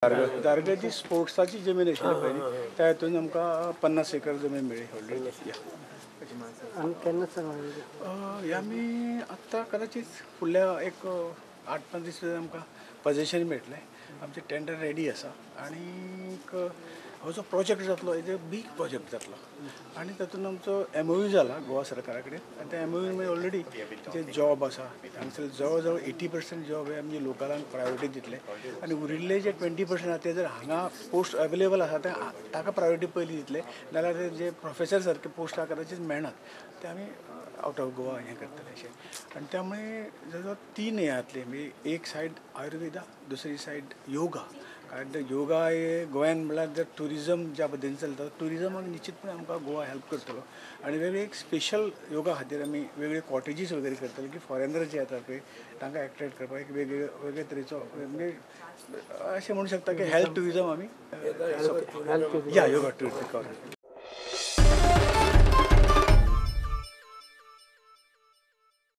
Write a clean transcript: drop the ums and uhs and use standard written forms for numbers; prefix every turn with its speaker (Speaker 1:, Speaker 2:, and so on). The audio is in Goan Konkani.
Speaker 1: दारगाची स्पोर्ट्साची जमीन आशिल्ली पळय न्ही, त्या हितून आमकां 50 एकर जमीन मेळ्ळी ऑलरेडी.
Speaker 2: आनी केन्ना सांगला?
Speaker 1: हे आमी आत्तां कदाचीत फुडल्या एक 8-5 दीस आमकां पजेशन मेळटलें. आमचें टेंडर रेडी आसा आनीक हो जो प्रोजेक्ट जातलो is a big project जातलो आनी तातूंत आमचो एमओयू जाला गोवा सरकारा कडेन आनी त्या एमओयू मागीर ऑलरेडी जे जॉब आसा हांगसर जवळ जवळ 80% जॉब हे आमचे लोकलांक प्रायोरिटी दितले आनी उरिल्ले जे 20% आसा ते जर हांगा पोस्ट अवेलेबल आसा ते ताका प्रायोरिटी पयली दितले, नाल्यार ते जे प्रोफेसर सारके पोस्ट कदाचीत मेळनात ते आमी आवट ऑफ गोवा हें करतले अशें. आनी त्यामुळे जवळ जवळ 3 हें जातले, म्हणजे एक सायड आयुर्वेदा, दुसरी सायड योगा. कारण योगा हे गोंयान म्हणल्यार जर ट्युरिजम ज्या पद्दतीन चलता ट्युरिजमाक निश्चितपणे आमकां गोवा हेल्प करतलो. आनी वेगळे एक स्पेशल योगा खातीर आमी वेगळे कॉटेजीस वगैरे करतले की फॉरेनर जे येतात पळय तांकां एट्रेक्ट करपाक एक वेगळे वेगळे तरेचो, म्हणजे अशें म्हणू शकता की हेल्थ ट्युरिजम आमी या योगा ट्युरिजम.